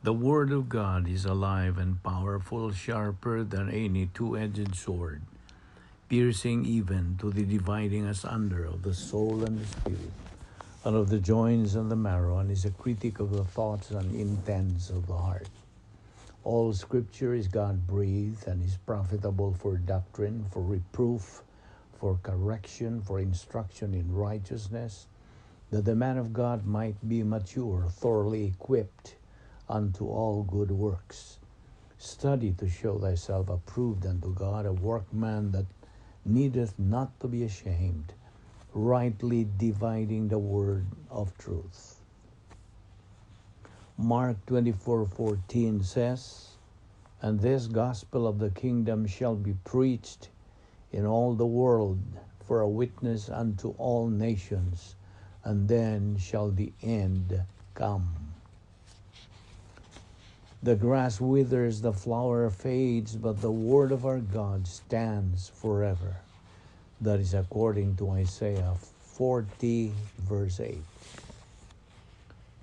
The Word of God is alive and powerful, sharper than any two-edged sword, piercing even to the dividing asunder of the soul and the spirit, and of the joints and the marrow, and is a critic of the thoughts and intents of the heart. All Scripture is God breathed and is profitable for doctrine, for reproof, for correction, for instruction in righteousness, that the man of God might be mature, thoroughly equipped unto all good works. Study to show thyself approved unto God, a workman that needeth not to be ashamed, rightly dividing the word of truth. Mark 24:14 says, "And this gospel of the kingdom shall be preached in all the world for a witness unto all nations, and then shall the end come." The grass withers, the flower fades, but the word of our God stands forever. That is according to Isaiah 40, verse 8.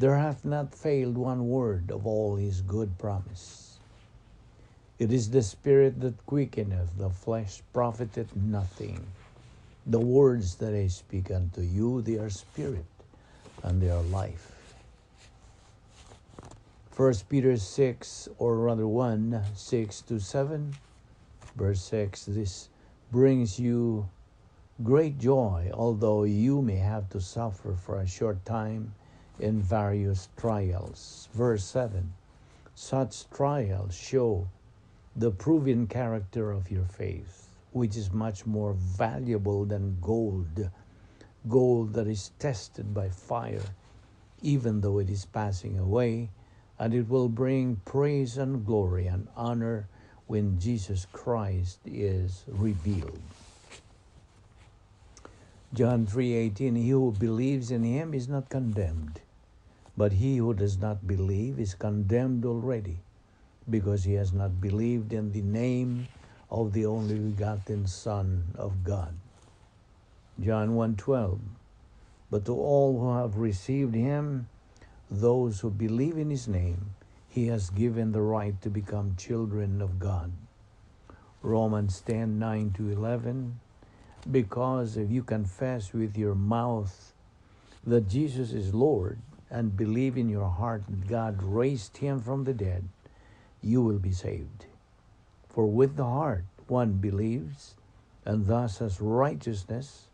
There hath not failed one word of all his good promise. It is the spirit that quickeneth, the flesh profiteth nothing. The words that I speak unto you, they are spirit and they are life. 1 Peter 6, or rather 1, 6 to 7, verse 6, "This brings you great joy, although you may have to suffer for a short time in various trials." Verse 7, "Such trials show the proven character of your faith, which is much more valuable than gold, gold that is tested by fire, even though it is passing away, and it will bring praise and glory and honor when Jesus Christ is revealed." John 3:18, "He who believes in him is not condemned, but he who does not believe is condemned already, because he has not believed in the name of the only begotten Son of God." John 1:12, "But to all who have received him, those who believe in his name, he has given the right to become children of God." Romans 10:9 to 11, "Because if you confess with your mouth that Jesus is Lord and believe in your heart that God raised him from the dead, you will be saved. For with the heart one believes, and thus has righteousness,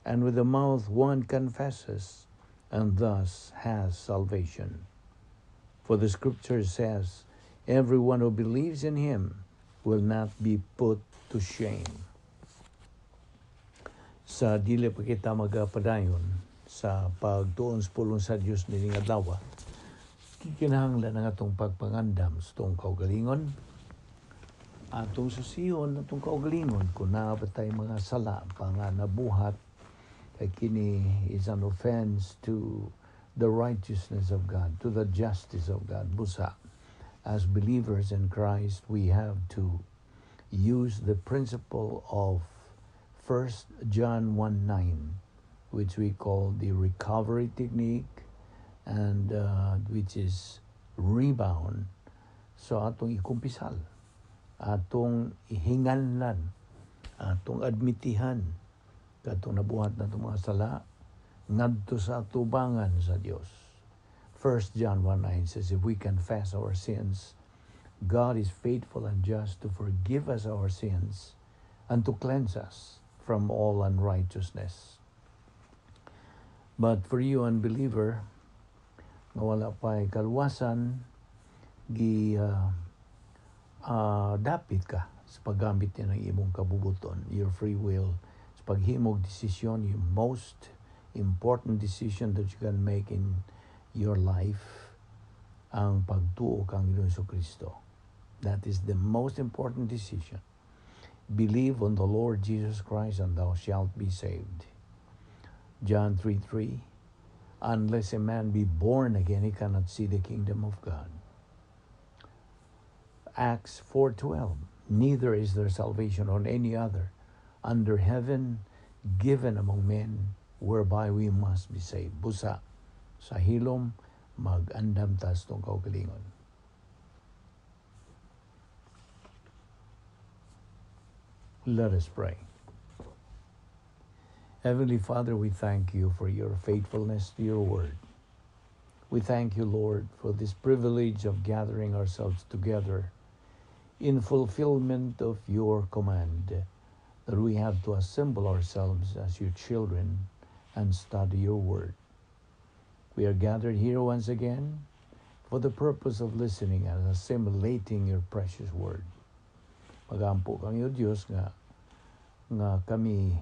and with the mouth one confesses, and thus has salvation. For the Scripture says, 'Everyone who believes in him will not be put to shame.'" Sa dili pa kita magapadayon sa pagtuon sa pulong sa Dios nining adlaw, gikinahanglan ang atong pagpangandam sa atong kaugalingon. Atong susihon atong kaugalingon kung naa ba tay mga sala pa nga nabuhat, kay kini is an offense to the righteousness of God, to the justice of God. Busa, as believers in Christ, we have to use the principle of 1 John 1:9, which we call the recovery technique, and which is rebound. So atong ikumpisal, atong ihinganlan, atong admitihan katong nabuhat natong mga sala ngadto sa atubangan sa Dios. 1 John 1:9 says, "If we confess our sins, God is faithful and just to forgive us our sins and to cleanse us from all unrighteousness." But for you, unbeliever, nga wala pa kaluwasan, gi dapit ka sa paggamit ng imong kabubuton, your free will, sa paghimog desisyon, yung most important decision that you can make in your life, ang pagtuo kang Ginoong Kristo. That is the most important decision. "Believe on the Lord Jesus Christ and thou shalt be saved." John 3:3, "Unless a man be born again, he cannot see the kingdom of God." Acts 4:12, "Neither is there salvation on any other under heaven given among men whereby we must be saved." Busa, sa hilom, mag-andam ta sa atong kaugalingon. Let us pray. Heavenly Father, we thank you for your faithfulness to your word. We thank you, Lord, for this privilege of gathering ourselves together in fulfillment of your command that we have to assemble ourselves as your children and study your word. We are gathered here once again for the purpose of listening and assimilating your precious word. Magampo kami, O Diyos, nga kami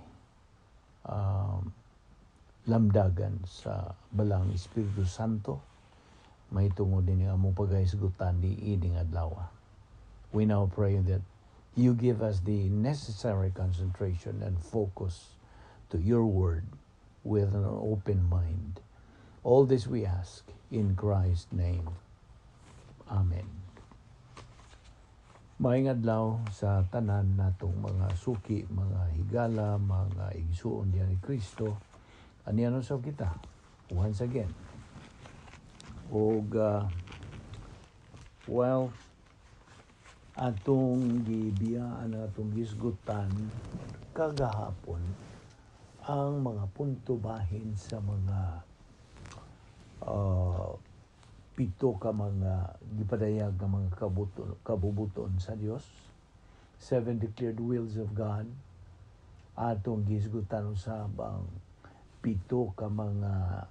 lamdagan sa Balaang Espiritu Santo mahitungod niining among paghisgutan niining adlaw. We now pray that you give us the necessary concentration and focus to your word with an open mind. All this we ask in Christ's name. Amen. Maayong adlaw sa tanan natong mga suki, mga higala, mga igsuon diha ni Kristo. Aniya usab kita once again. Og well, atong gibiyaan, atong gisgutan kagahapon ang mga punto bahin sa mga pito ka mga gipadayag nga mga kabubuton sa Dios, seven declared wills of God. Atong gisgutan usab ang pito ka mga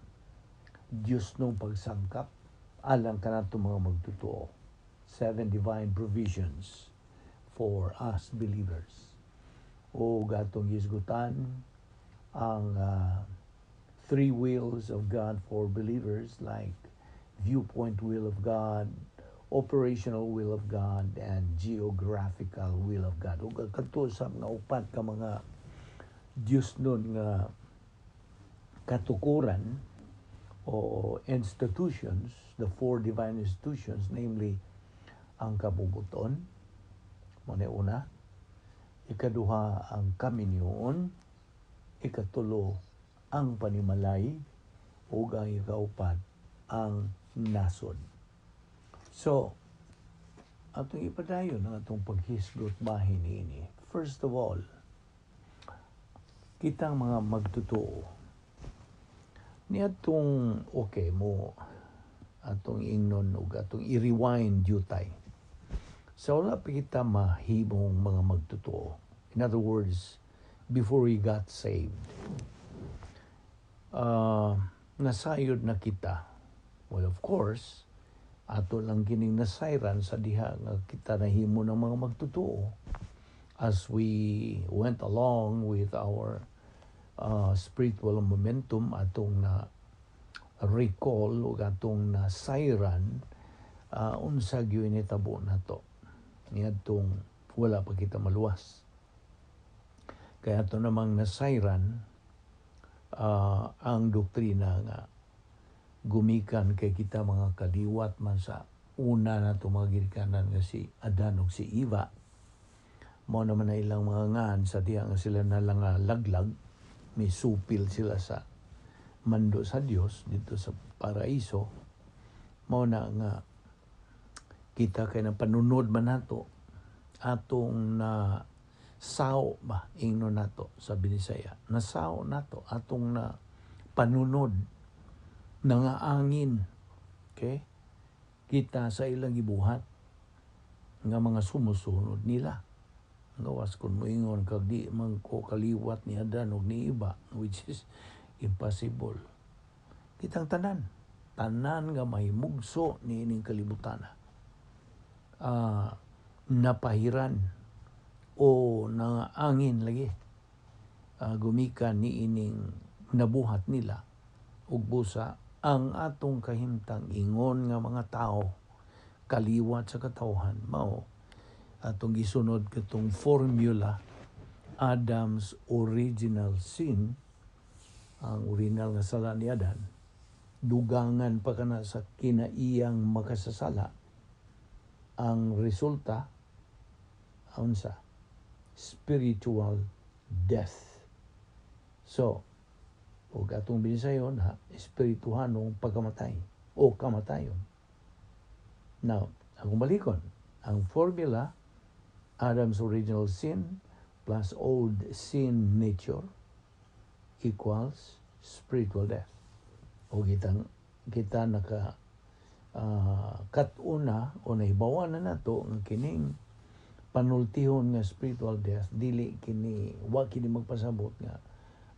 Dios nung pagsangkap alang kanato mga magtotoo, seven divine provisions for us believers. O atong gisgutan ang three wills of God for believers, like viewpoint will of God, operational will of God, and geographical will of God. Ug kadto sa mga upat ka mga Dios nun nga katukuran o institutions, the four divine institutions, namely ang kabubuton, mao una, ikaduha ang kaminyoon, ikatulo ang panimalay, ug ang ikaupat ang nasod. So, atong ipadayon ang atong paghisgot bahin niini. First of all, kitang mga magtotoo niadtong, okay mo, atong ingnon ug atong i-rewind jutay sa wala pa kita mahimong mga magtotoo. In other words, before we got saved, nasayod na kita. Well, of course, ato lang kining nasayran sa diha nga kita nahimo ng mga magtotoo as we went along with our spiritual momentum. Atong na recall ug atong nasayran unsa gyud nitabo nato niadtong wala pa kita maluwas. Kaya ato namang nasayran ang doktrina nga gumikan kay kita mga kaliwat man sa una na mga ginikanan nga si Adan ug si Eva. Mao naman na ilang mga ngan sa diha nga sila na lang laglag, misupil sila sa mando sa Dios dito sa paraiso. Mao na nga kita kay na panunod man nato, atong na sao ba ingno nato sa Binisaya, nasao nato, atong na panunod, nangaangin, okay, kita sa ilang gibuhat nga mga sumusunod nila. Gawas kung moingon kag di man ko kaliwat ni Adan ug ni Eva, which is impossible. Kitang tanan, tanan nga may mugso ni ining kalibutan, napahiran o nangaangin lagi gumikan ni ining nabuhat nila. Ug busa ang atong kahimtang ingon nga mga tao, kaliwat sa katawhan, mao atong gisunod katong formula, Adam's original sin, ang original nga sala ni Adan, dugangan pa kana sa kinaiyang makasasala. Ang resulta unsa? Spiritual death. So ug atong binisayon ha, espirituhanong pagkamatay o kamatayon. Now, akong balikon ang formula: Adam's original sin plus plus old sin nature equals spiritual death. O kita naka kat-una o nahibawan na nato nga kining panultihon nga spiritual death, dili kini, wa kini magpasabot nga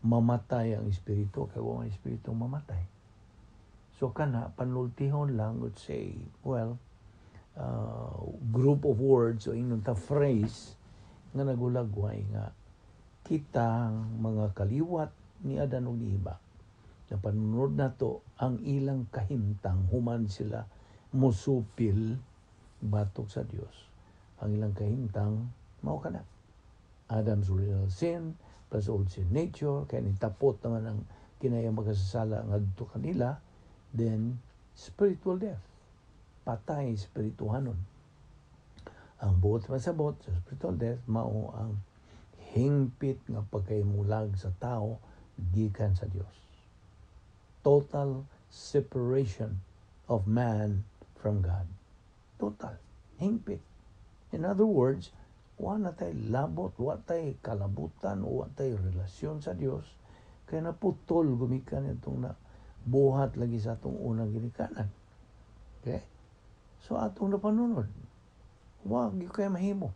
mamatay ang espiritu, kay wa ang espiritu mamatay. So kana panultihon lang, would say, well, group of words o ingnon ta phrase nga nagulagway nga kitang mga kaliwat ni Adan ug ni Eva na panunod nato ang ilang kahimtang human sila musupil batok sa Dios. Ang ilang kahimtang mao kana Adam's original sin plus old sin nature, kay nitapot naman ang kinayang makasasala ngadto kanila, then spiritual death, patay espirituhanon. Ang buot masabot sa spiritual death mao ang hingpit nga pagkaimulag sa tao gikan sa Dios, total separation of man from God, total hingpit. In other words, wa na tay labot, wa tay kalabutan, wa tay relasyon sa Dios, kay naputol gumikan itong na buhat lagi sa atong unang ginikanan. Okay? So atong napanunod, wa gyud kay mahimo.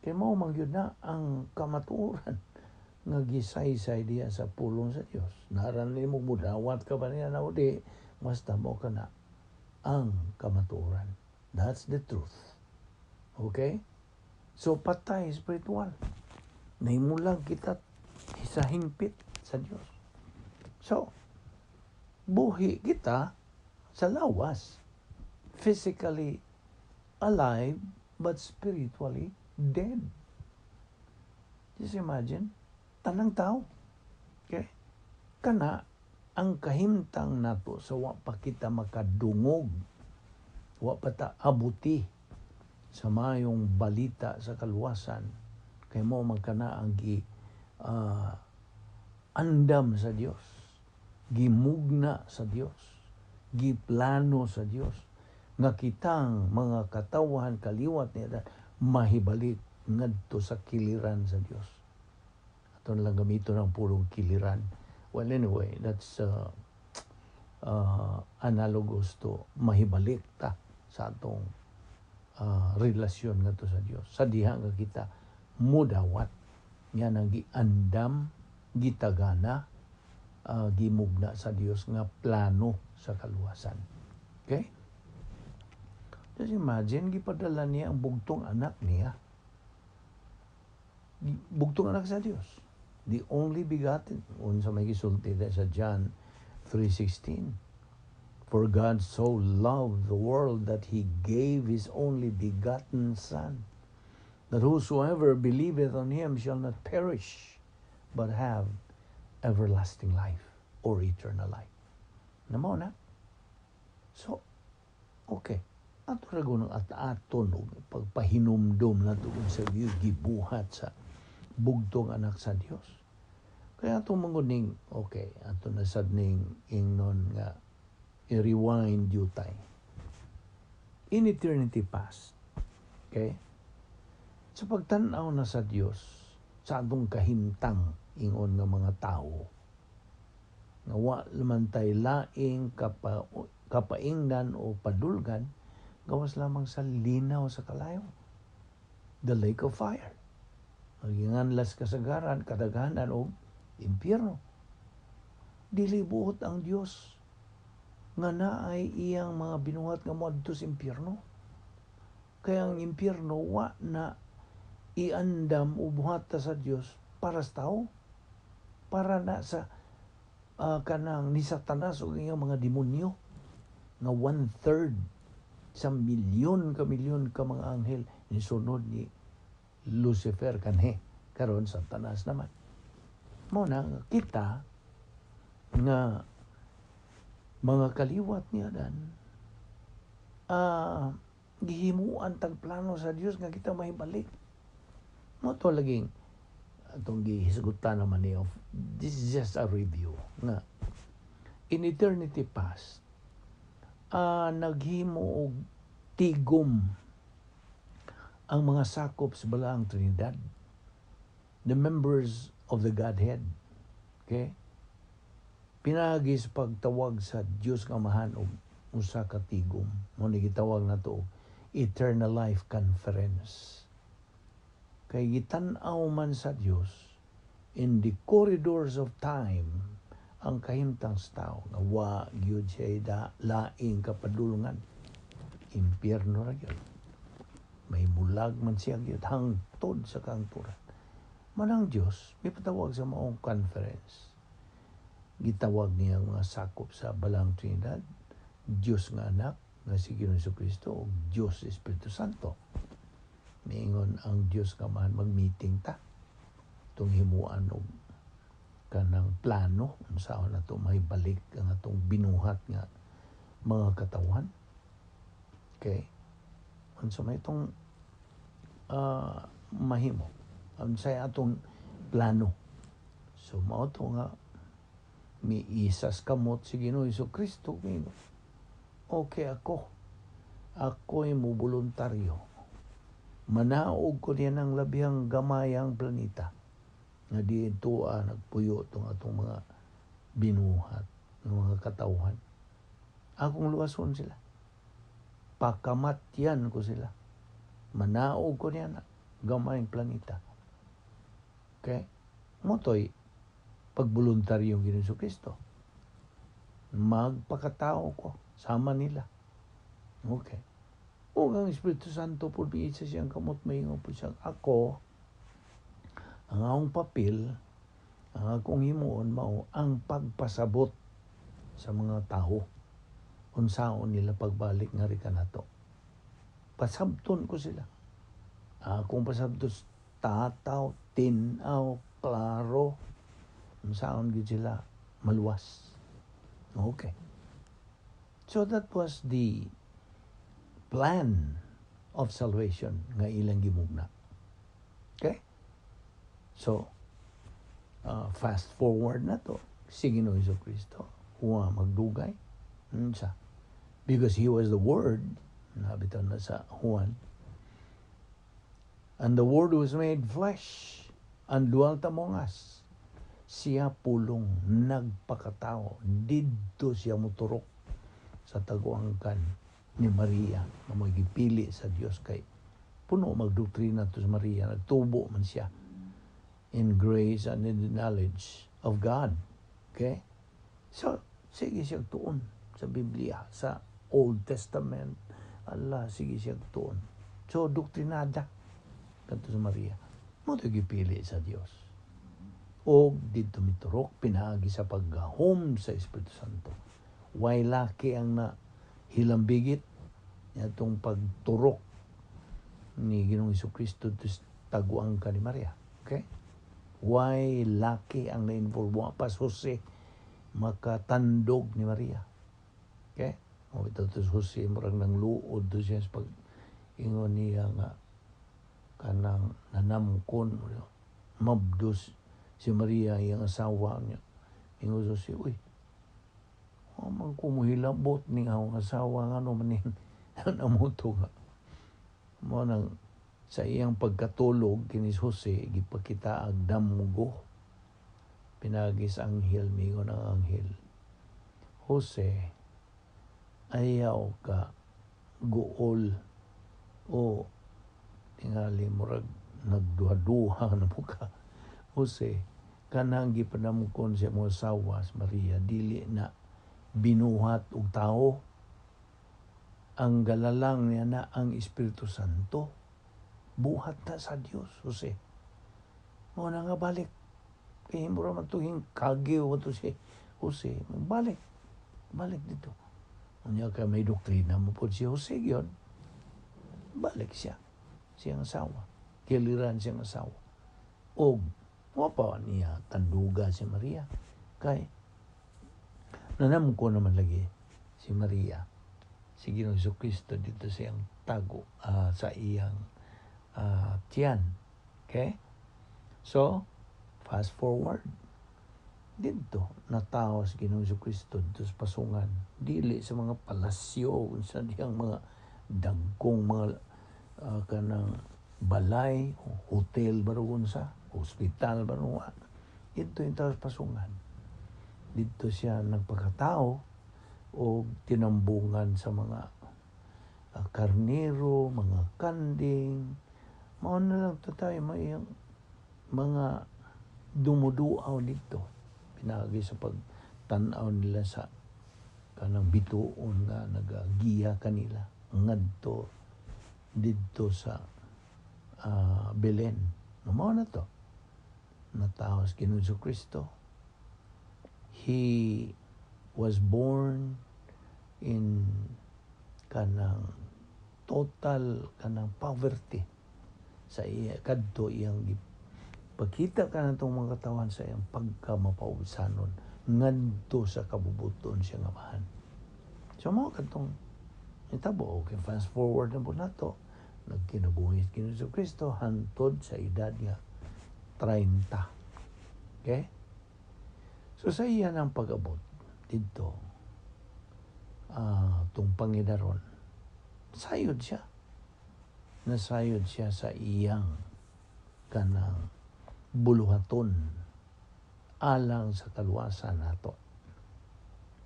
Kay mao man gyud na ang kamatuoran nga gisaysay diya sa pulong sa Dios. Naran nimo mudawat ka ba niya na di, basta mo ka na ang kamatuoran. That's the truth. Okay? So patay spiritual. Nahimulag kita sa hingpit sa Dios. So, buhi kita sa lawas. Physically alive but spiritually dead. Just imagine, tanang tao. Okay? Kana ang kahimtang nato sa wa pa kita makadungog, wa pa ta abuti sa mayong balita sa kaluwasan, kay mo man kana ang gi andam sa Dios, gimugna sa Dios, giplano sa Dios nga kitang mga katawhan kaliwat ni Adan mahibalik ngadto sa kiliran sa Dios. Ato lang gamiton ang pulong kiliran. Well, anyway, that's analogous to mahibalik ta sa atong relasyon ngadto sa Dios. Sa diha nga kita mudawat yan ang giandam, gitagana, gimugna sa Dios nga plano sa kaluwasan. Okay? Just imagine, gipadala niya ang bugtong anak niya. Bugtong anak sa Dios. The only begotten. Unsa may gisulti sa John 3:16. "For God so loved the world that He gave His only begotten Son, that whosoever believeth on Him shall not perish, but have everlasting life or eternal life." Namo na? So, okay. Ato ra ng at aton og pagpahinumdom nato sa gibuhat sa bugtong anak sa Dios. Kaya atong manguning, okay, ato na sad ning ingnon nga i-rewind jutay. In eternity past, okay? Sa pagtan-aw na sa Dios sa atong kahimtang ingon nga mga tao, nga wa man tay laing kapaingdan o padulgan gawas lamang sa linaw sa kalayo, the lake of fire. Maginganlas kasagaran, kadaghanan og impyerno. Dili buot ang Dios nga naay iyang mga binuhat nga moadto sa impyerno. Kaya ang impyerno wa na iandam o buhata sa Dios para sa tao, para na sa kanang ni Satanas o iyang mga demonyo nga 1/3 sa milyon ka mga anghel nisunod ni Lucifer kanhi karon Satanas naman. Mo na kita nga mga kaliwat ni Adan, gihimuan tag plano sa Dios nga kita mahibalik. Mo to laging atong gihisgutan naman niyo. This is just a review nga in eternity past, naghimo og tigom ang mga sakop sa Balaang Trinidad. The members of the Godhead. Okay? Pinaagi sa pagtawag sa Dios nga Amahan og usa ka tigom. Mao ni gitawag nato og Eternal Life Conference. Kay gitan-aw man sa Dios in the corridors of time ang kahimtang sa tao nga wa gyud siya da, laing kapadulungan. Impyerno ra gyud. May bulag man siya gyud hangtod sa kahangturan. Manang Dios mipatawag sa maong conference. Gitawag niya ang mga sakop sa Balaang Trinidad, Dios nga Anak nga si Ginoong Kristo ug Dios Espiritu Santo. Miingon ang Dios nga Amahan, "Mag-meeting ta. Atong himuan og kanang plano unsaon nato maibalik ang atong binuhat nga mga katawhan." Okay? Unsa may itong mahimo? Unsay atong plano? So mao to nga miisas kamot si Ginoo Kristo, miingon, "Okay ako. Ako'y mo voluntaryo. Manaog ko niya ng labihang gamayang planeta nga dito nagpuyo itong atong mga binuhat ng mga katawhan. Akong luwason sila. Pakamatyan ko sila. Manaog ko niya na gamayang planeta." Okay? Mao to'y pagboluntaryo ng Ginoong Kristo. "Magpakatao ko sama nila." Okay. O ang Espiritu Santo po sa siyang kamot, maingon po siyang, "Ako, ang akong papel, ang akong himuon mao ang pagpasabot sa mga tao unsaon nila pagbalik nga kanato. Pasabton ko sila. Akong pasabton tataw, tinaw, klaro unsaon gyud sila maluwas." Okay. So that was the plan of salvation nga ilang gimugna. Okay? So, fast forward na to. Si Ginoo Kristo, wa magdugay. Unsa? Because He was the Word, nabitaw na sa Juan. And the Word was made flesh and dwelt among us. Siya pulong nagpakatao. Didto siya muturok sa taguangkan ni Maria nga magipili sa Dios, kay puno magdoktrina to sa Maria, nagtubo man siya in grace and in the knowledge of God. Okay? So, sige siya tuon sa Biblia, sa Old Testament. Allah, sige siya tuon. So, doktrinada kadto sa Maria. Mao to gipili sa Dios. O didto miturok pinaagi sa paggahom sa Espiritu Santo. Way laki ang na hilambigit atong pagturok ni Ginoong Kristo taguang ka ni Maria. Okay? Way laki ang na-involve? Wa pa Jose makatandog ni Maria. Okay? O ito to Jose, murag nang luod to siya sa pag ingon niya nga kanang nanamkon, mabdos si Maria iyang asawa niya. Ingon Jose, "Uy, oh, man ko mohilabot ning akong asawa, ngano man ning namuto nga." Mo nang sa iyang pagkatulog kini Jose gipakita ang damgo pinaagi sa anghel. Mingon ang anghel, "Jose, ayaw ka guol o tingali murag nagduha-duha na mo ka. Jose, kanang gipanamkon sa imong asawa si Maria dili na binuhat og tao. Ang galalang niya na ang Espiritu Santo. Buhat na sa Dios, Jose. Mo na nga balik." Kay mura man tuhing kagiw to si Jose. Balik. Balik dito. Unya kay may doktrina mo po si Jose yun. Balik siya. Siyang asawa. Kiliran siyang asawa. O wa pa niya tanduga si Maria. Kay nanamko naman lagi si Maria si Ginoong Kristo dito sa iyang tago, sa iyang tiyan. Okay? So, fast forward. Dito, natawo si Ginoong Kristo dito sa pasungan. Dili sa mga palasyo, sa diyang mga dagkong mga kanang balay, hotel barugon sa. Hospital ba no? Dito yung taas pasungan. Dito siya nagpakatao o tinambungan sa mga karnero, mga kanding. Mao na lang to tayo may mga dumuduaw dito. Pinagi sa pagtanaw nila sa kanang bituon nga nagagiya kanila ngadto didto sa Belen. No, mao na to. Natawo si Ginoong Kristo. He was born in kanang total kanang poverty sa iya kadto iyang pagkita ka natong mga katawan sa iyang pagkamapaubsanon ngadto sa kabubuton siya nga amahan. So mao kadtong itabo. Okay, fast forward na po nato. Nagkinabuhi si Ginoong Kristo hantod sa edad nga 30. Okay? So sa iya ng pag-abot didto tung pangidaron, sayod siya. Nasayod siya sa iyang kanang buluhaton alang sa kaluwasan nato.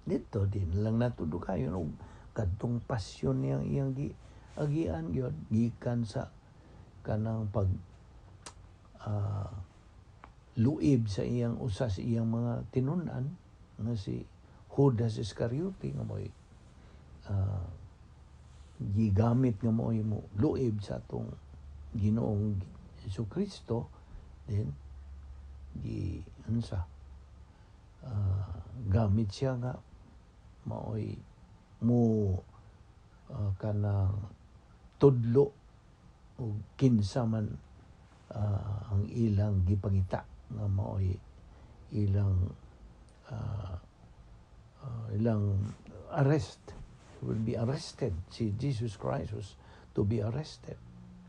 Dito din lang nato dugayon og kadtong pasyon niyang iyang gi agian gyud gikan sa kanang pag luib sa iyang usa sa iyang mga tinun-an nga si Judas Iscariote nga mo'y gigamit nga mo'y mo luib sa atong Ginoong Hesus Kristo. Then gi unsa gamit siya nga maoy mo kanang tudlo og kinsa man ang ilang gipangita nga maoy ilang ilang arrest, will be arrested. Si Jesus Christ was to be arrested,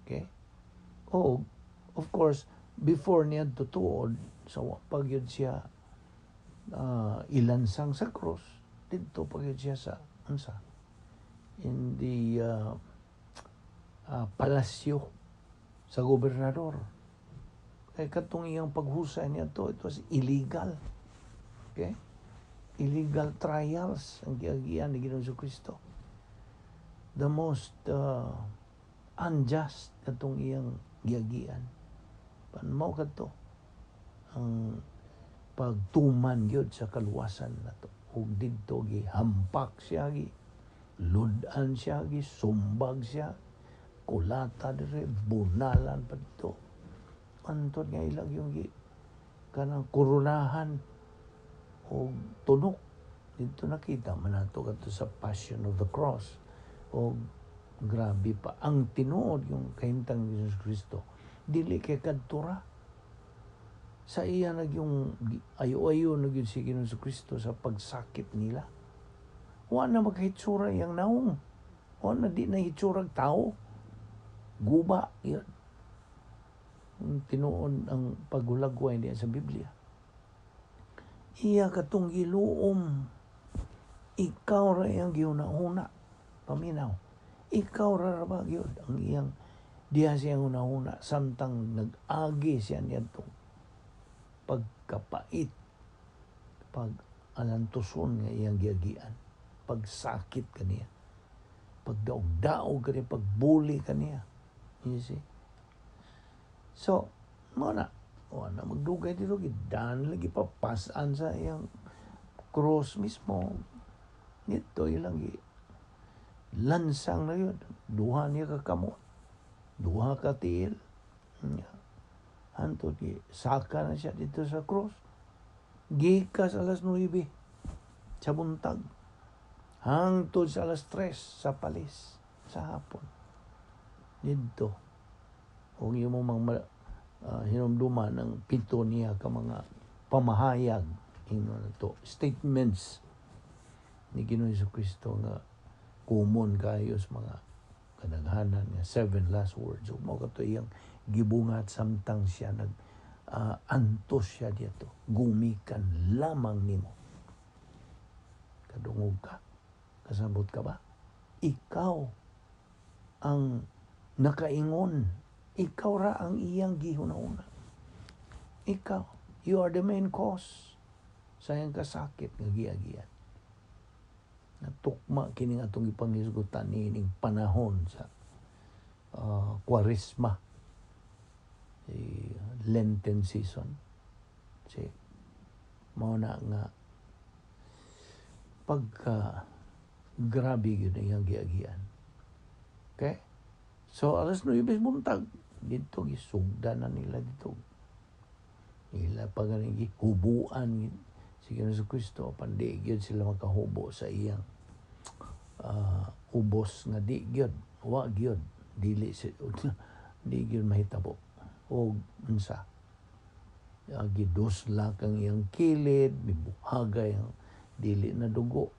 okay? O of course before niya tuod sa wa pa gyud siya ilansang sa cross, didto pa gyud siya sa unsa in the palasyo sa gobernador, kay katong iyang paghusay niya to, it was illegal, okay? Illegal trials ang giagian ni Ginoong Kristo, the most unjust katong iyang giagian. Pan mao kadto ang pagtuman gyud sa kaluwasan nato. Ug didto gihampak siya, gi lud-an siya, gi sumbag siya, kulata dire, bunalan pa dito, antod nga ilang yung gi kanang koronahan og tunok. Dito nakita man nato kadto sa Passion of the Cross. Og grabe pa ang tinuod yung kahimtang ni Jesus Kristo, dili kay kadto ra sa iya nagyung ayo-ayo na gyud si Ginoong Kristo sa pagsakit nila. Wa na makahitsura iyang naong, wa na, di na hitsurag tao, guba yun. Ang tinuod ang paghulagway niya sa Biblia, iya katong giluom, ikaw ra iyang gihuna-huna. Paminaw, ikaw ra ra ba gyud ang iyang diha siyang hunahuna samtang nag-agi siya niadtong pagkapait, pag alantuson nga iyang giagian, pagsakit kaniya, pagdaog-daog kaniya, pagbuli kaniya, you see? So mo na wa na magdugay dito, gidan lagi papasan sa iyang cross mismo. Nito ilang gi lansang na yun, duha niya ka kamot, duha ka tiil. Hantod gi saka na siya dito sa cross gikas alas 9 sa buntag hangtod sa alas 3 sa palis sa hapon didto. Kung imo mang hinumduman ang pito niya ka mga pamahayag, ingnon na to, statements ni Ginoong Kristo nga common kayo sa mga kadaghanan nga seven last words, ug mao kato iyang gibungat samtang siya nag antos siya dito: "Gumikan lamang nimo." Kadungog ka? Kasabot ka ba? Ikaw ang nakaingon, ikaw ra ang iyang gihuna-una. Ikaw, you are the main cause sa iyang kasakit nga giagian. Natukma kining atong ipanghisgutan niining panahon sa Kwaresma, si Lenten season. Si mao na nga pagka grabe gyud ang iyang giagian. Okay? So alas 9 buntag dito, gisugda na nila dito. Ila pa ganing gihubuan si Ginoong Kristo, apan di gyud sila makahubo sa iyang ubos nga di gyud, wa gyud, dili si di gyud mahitabo. Og unsa, giduslak ang iyang kilid, mibuhagay ang dili na dugo,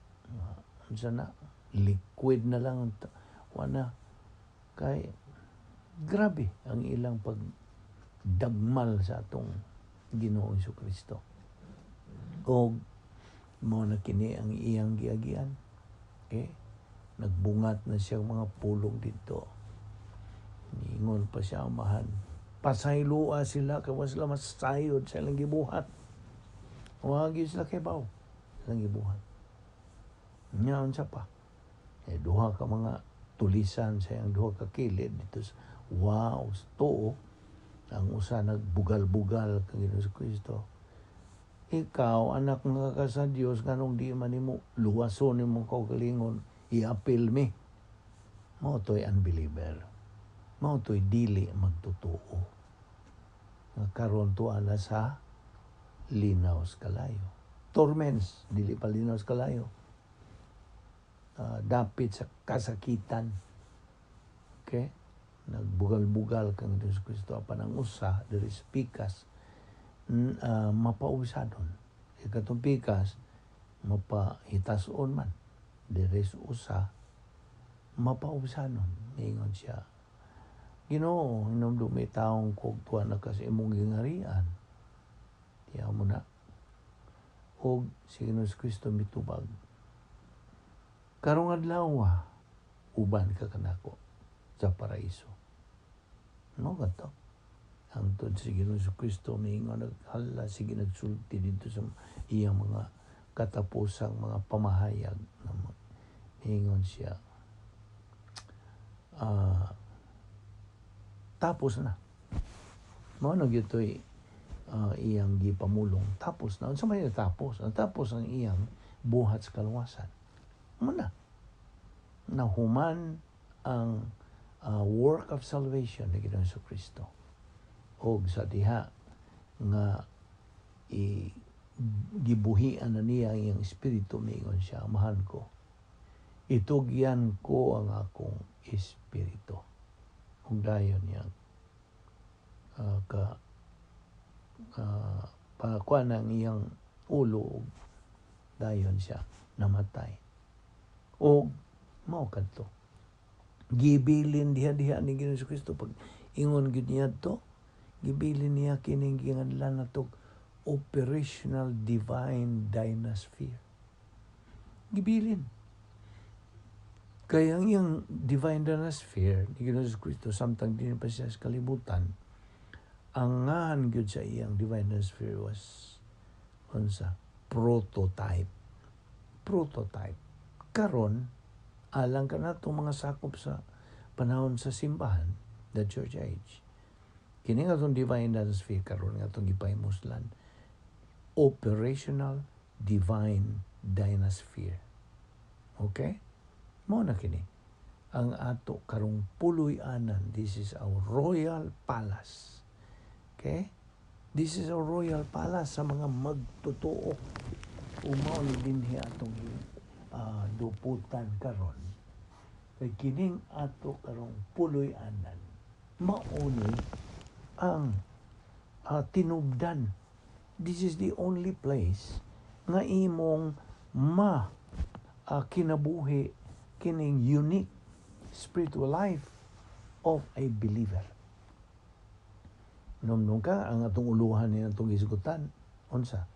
unsa na, liquid na lang, wa na, kay grabe ang ilang pagdagmal sa atong Ginoong Kristo. Og mao na kini ang iyang giagian. Okay? Nagbungat na siya mga pulong dito. Niingon pa siya, "Amahan, pasayloa sila kay wa sila masayod sa ilang gibuhat." Wa gyud sila kahibaw ilang gibuhat. Nya unsa pa? Eh, duha ka mga tulisan sa iyang duha ka kilid dito sa wow, tuo. Ang usa nagbugal-bugal kang Ginoong Kristo. "Ikaw, anak nga ka sa Dios, nganong di man nimo luwason imong kaugalingon, iapil mi?" Mao to'y unbeliever. Mao to'y dili magtotoo. Nga karon tuwa na sa linaw sa kalayo. Torments, dili pa linaw sa kalayo. Dapit sa kasakitan. Okay? Nagbugal-bugal kang Diyos Kristo, apan ang usa diri sa pikas mapaubsadon. Ikatong pikas mapahitason man. Diri sa usa mapaubsanon. Ningon siya, "Ginoo, hinumdumi taong kog tuwa na ka sa imong gingarian." Tiya mo na. Og si Ginoong Kristo mitubag, "Karong adlaw, uban ka kanako sa paraiso." No kadto. Hangtod si Ginoong Kristo miingon, naghala, sige nagsulti dito sa iyang mga katapusang mga pamahayag na miingon siya, "Tapos na." Mao na gyud to'y iyang gipamulong. Tapos na. Unsa may natapos? Natapos ang iyang buhat sa kaluwasan. Mao na. Nahuman ang work of salvation ni Ginoong Kristo. Og sa diha nga i gibuhian na niya ang iyang espiritu, miingon siya, "Amahan ko, itugyan ko ang akong espiritu." Ug dayon niyang ka pakuan ang iyang ulo ug dayon siya namatay. Og mao kadto. Gibilin diha-diha ni Ginoong Kristo pag ingon gyud niya to, gibilin niya kining ginganlan nato operational divine dynasphere. Gibilin. Kaya ang iyang divine dynasphere ni Ginoong Kristo samtang dinhi pa siya sa kalibutan, ang ngahan gyud sa iyang divine dynasphere was unsa? Prototype. Prototype. Karon alang kanatong mga sakop sa panahon sa simbahan, the church age. Kini nga atong divine dynasphere karon nga atong gipahimuslan, operational divine dynasphere. Okay? Mao na kini ang ato karong puloy-anan. This is our royal palace. Okay? This is our royal palace sa mga magtotoo. Mao ni dinhi atong duputan karon. Kay kining ato karong puloy-anan, mao ni ang tinubdan. This is the only place nga imong ma kinabuhi kining unique spiritual life of a believer. Numnum ka ang atong uluhan ni atong hisgutan, unsa?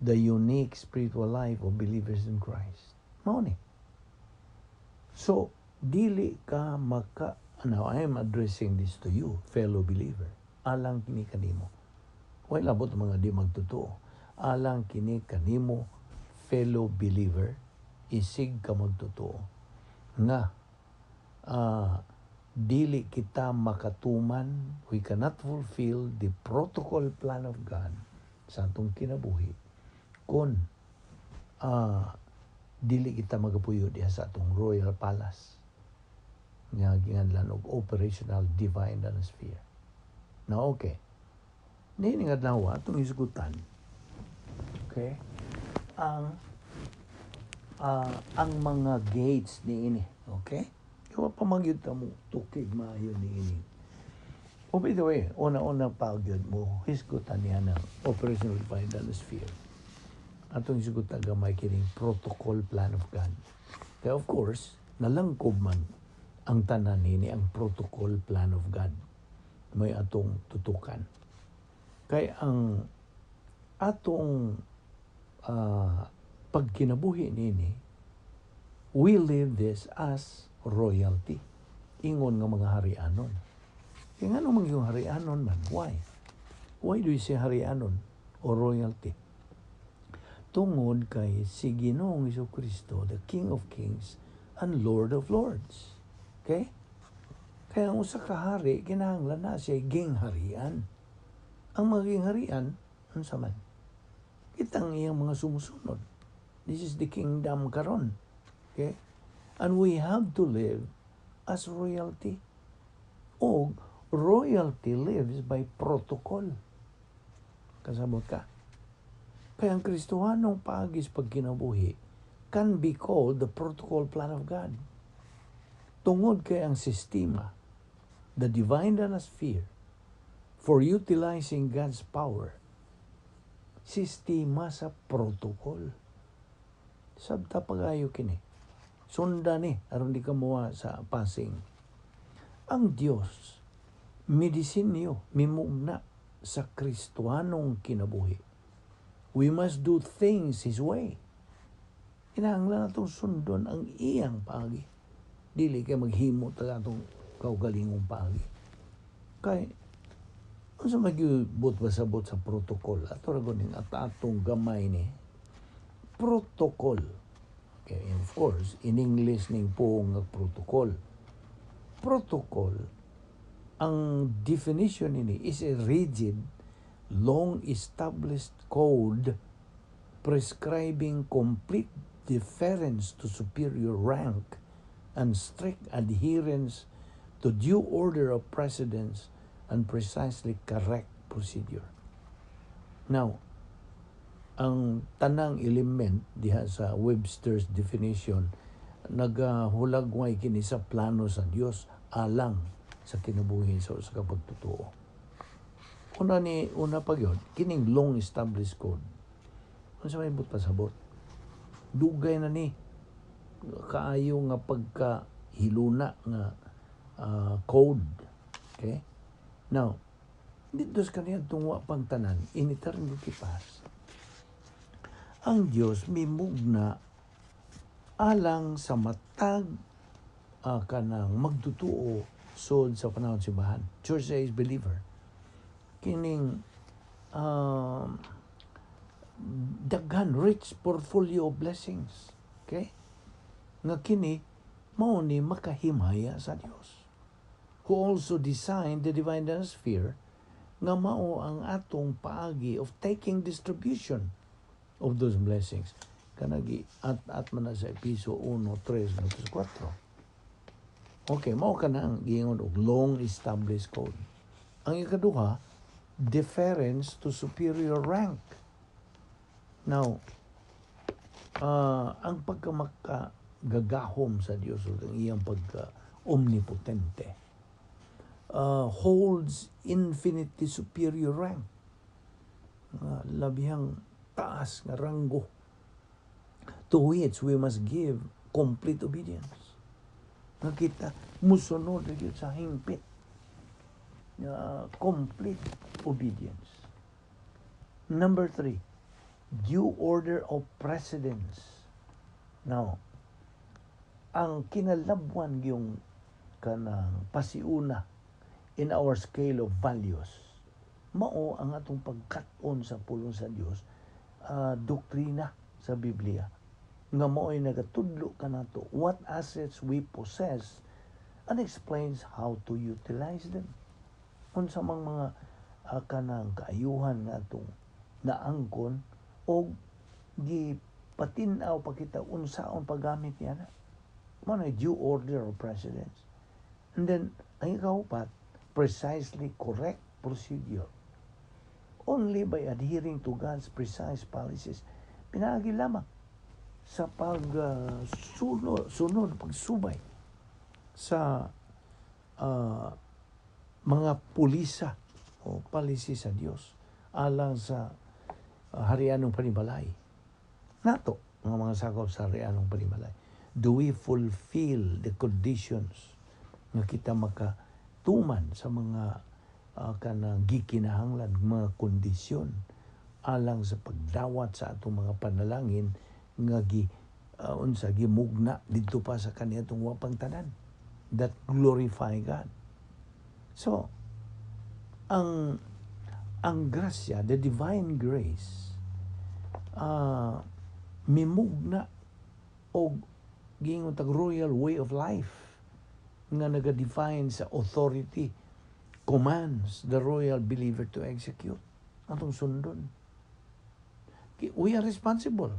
The unique spiritual life of believers in Christ. Mao ni. So, dili ka maka, now I am addressing this to you, fellow believer. Alang kini kanimo. Way labot mga di magtotoo. Alang kini kanimo, fellow believer, isig ka magtotoo nga dili kita makatuman, we cannot fulfill the protocol plan of God sa atong kinabuhi kung dili kita magapuyo diha sa atong royal palace nga ginganlan og operational divine sphere. Now, okay. Niining adlaw atong hisgutan. Okay? Ang mga gates niini, okay? Kaya pa man gyud ta mo tukig maayo niini. Oh, by the way, una-una pa gyud mo hisgutan niya ng operational divine sphere. Atong hisgutan gamay kining protocol plan of God. Kaya of course, nalangkob man ang tanan nini ang protocol plan of God. May atong tutukan. Kay ang atong pagkinabuhi nini, we live this as royalty. Ingon nga mga harianon. Kaya nga naman yung harianon man? Why? Why do you say harianon or royalty? Tungod kay si Ginoong Kristo, the King of Kings and Lord of Lords. Okay? Kaya ang usa ka hari, kinahanglan na siya gingharian. Ang mga gingharian, unsa man? Kitang iyang mga sumusunod. This is the kingdom karon. Okay? And we have to live as royalty. O royalty lives by protocol. Kasabot ka? Kaya ang Kristohanong paagi sa pagkinabuhi can be called the protocol plan of God. Tungod kay ang sistema, the divine sphere, for utilizing God's power, sistema sa protocol. Sabta pagayo kini. Sunda ni, aron di ka muwa sa passing. Ang Dios midisenyo, mimugna sa Kristohanong kinabuhi. We must do things His way. Kinahanglan natong sundon ang iyang paagi. Dili kay maghimo ta atong kaugalingong paagi. Kay unsa magyubot pasabot sa protocol? Ato ra ning at atong gamay ni protocol. Okay, and of course, in English ning puong nga protocol. Protocol, ang definition nini is a rigid, long established code prescribing complete deference to superior rank and strict adherence to due order of precedence and precisely correct procedure. Now, ang tanang element diha sa Webster's definition nagahulagway kini sa plano sa Dios alang sa kinabuhi sa usa ka pagtutuo. Una ni una pa gyud kining long established code. Unsa may but pasabot? Dugay na ni kaayo nga pagka hiluna nga code. Okay? Now, dito sa kaniya tungwa pang tanan, in eternity past, ang Dios mimugna alang sa matag kanang magtutuo sod sa panahon simbahan. Church age believer. Kining daghan rich portfolio of blessings. Okay? Nga kini mao ni makahimaya sa Dios, who also designed the divine sphere nga mao ang atong paagi of taking distribution of those blessings. Kanagi at man na sa Episo 1, 3, 4. Okay, mao ka na ang giingon og long established code. Ang ikaduha, deference to superior rank. Now, ang pagkamakagagahom sa Dios o ang iyang pagka omnipotente holds infinitely superior rank. Labihang taas nga ranggo to which we must give complete obedience. Nga kita musunod gyud sa hingpit nga complete obedience. Number three, due order of precedence. Now, ang kinalabwan yung kanang pasiuna in our scale of values Mao ang atong pagkat-on sa pulong sa Dios, doktrina sa Biblia nga mao'y nagatudlo kanato what assets we possess and explains how to utilize them. Unsa mang mga kanang kaayuhan nga atong naangkon og gipatin-aw pa kita unsaon paggamit niya na. Mao na due order of precedence. And then, ang ikaupat, precisely correct procedure. Only by adhering to God's precise policies, pinaagi lamang sa pag sunod, sunod, pagsubay sa mga pulisa o policy sa Dios alang sa harianong panimalay. Nato, mga sakop sa harianong panimalay. Do we fulfill the conditions nga kita makatuman sa mga kanang gikinahanglan mga kondisyon alang sa pagdawat sa atong mga panalangin nga gi unsa gimugna didto pa sa kaniadtong wapang tanan that glorify God? So, ang grasya, the divine grace, mimugna og giingon tag royal way of life nga naga-define sa authority commands the royal believer to execute. Atong sundon. We are responsible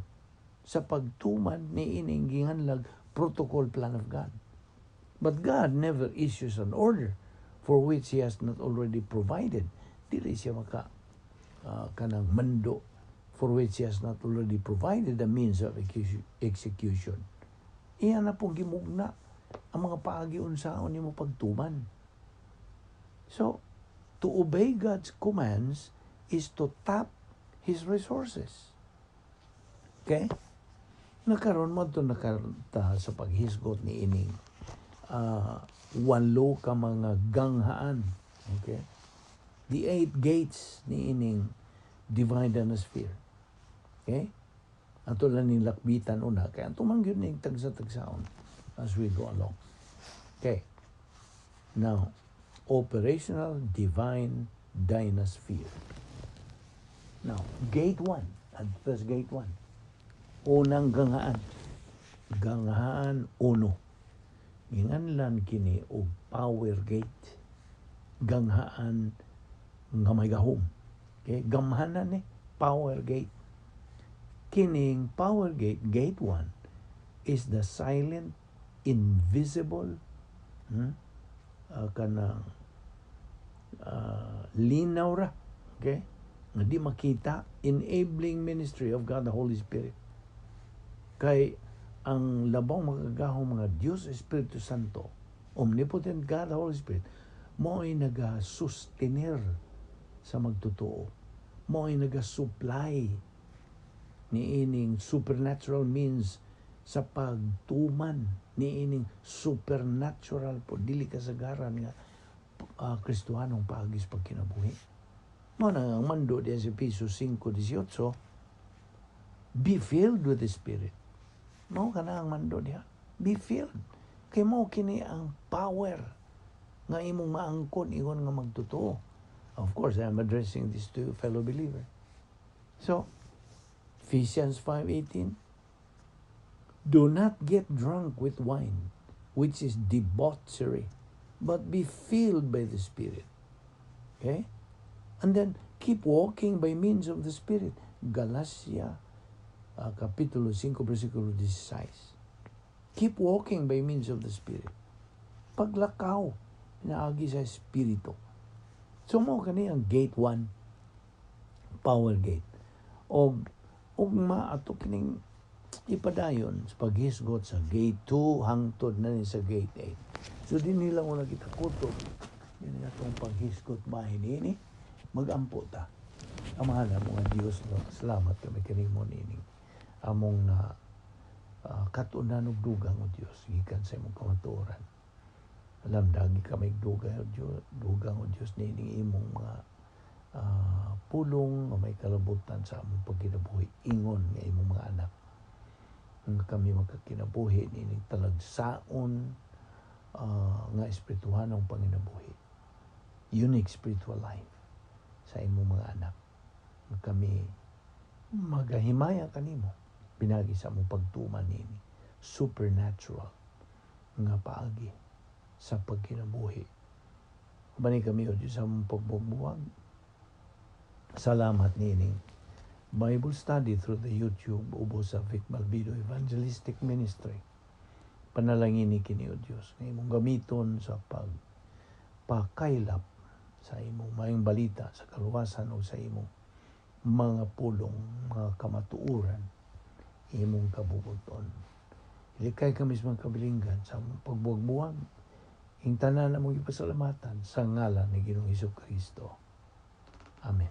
sa pagtuman ni ining ginganlag protocol plan of God. But God never issues an order for which He has not already provided. Dili siya maka kanang mando for which He has not already provided the means of execution. Iya na pong gimugna ang mga paagi unsaon nimo pagtuman. So, to obey God's commands is to tap His resources. Okay? Nakaron mo ito nakarta sa paghisgot ni ining walo ka mga ganghaan. Okay? The eight gates ni ining divine sphere. Okay? Ato lang ning lakbitan una kay ato man gyud ning tagsa-tagsaon as we go along. Okay. Now, operational divine dynasphere. Now, gate 1, at first gate 1. Unang ganghaan. Ganghaan uno. Ginganlan kini og power gate. Ganghaan nga may gahom. Okay, gamhanan ni power gate. Kining power gate, gate 1, is the silent, invisible, kanang linaw ra, okay? Nga di makita, enabling ministry of God the Holy Spirit. Kay ang labaw makagagahom mga Dios Espiritu Santo, omnipotent God the Holy Spirit, mao'y naga-sustenir sa magtotoo. Mao'y naga-supply ni ining supernatural means sa pagtuman ni ining supernatural po dili kasagaran nga Kristohanong paagis pagkinabuhi. Mao na ang mando diyan sa Efeso 5:18, "Be filled with the Spirit." Mao kana ang mando diha. Be filled. Kay mao kini ang power nga imong maangkon ingon nga magtotoo. Of course, I'm addressing this to fellow believer. So, Ephesians 5:18, "Do not get drunk with wine, which is debauchery, but be filled by the Spirit." Okay? And then keep walking by means of the Spirit. Galatia Kapitulo 5, versikulo 16. Keep walking by means of the Spirit. Paglakaw, pinaagi sa Espiritu. So mao kani ang gate 1, power gate. Og ugma ato kining ipadayon sa paghisgot sa gate 2 hangtod na ni sa gate 8. So dinhi lang una kita kutob. Yun nga atong paghisgot bahin ini magampo ta. Amahan mo nga Dios, no, salamat kami kanimo nining among na katunan og dugang, o Dios, gikan sa imong kamatuoran. Alam dagi kami dugay, o Dios, dugang, o Dios, nining imong mga pulong nga may kalabutan sa among pagkinabuhi ingon nga imong mga anak, nga kami magkakinabuhi nining talagsaon nga espirituhanong panginabuhi, unique spiritual life. Sa imong mga anak. Nga kami magahimaya kanimo pinagi sa among pagtuman nini supernatural nga paagi sa pagkinabuhi. Ubani kami, O Diyos, sa among pagbubuwag. Salamat niining Bible study through the YouTube ubos sa Vic Malvido Evangelistic Ministry. Panalangini kini, O Diyos, nga imong gamiton sa pagpakaylap sa imong maayong balita sa kaluwasan o sa imong mga pulong, mga kamatuoran, imong kabubut-on. Ilikay kami sa mga kabilinggan sa among pagbuwag-buwag. Ing tanan among ipasalamatan sa ngalan ni Ginoong Hesus Kristo. Amen.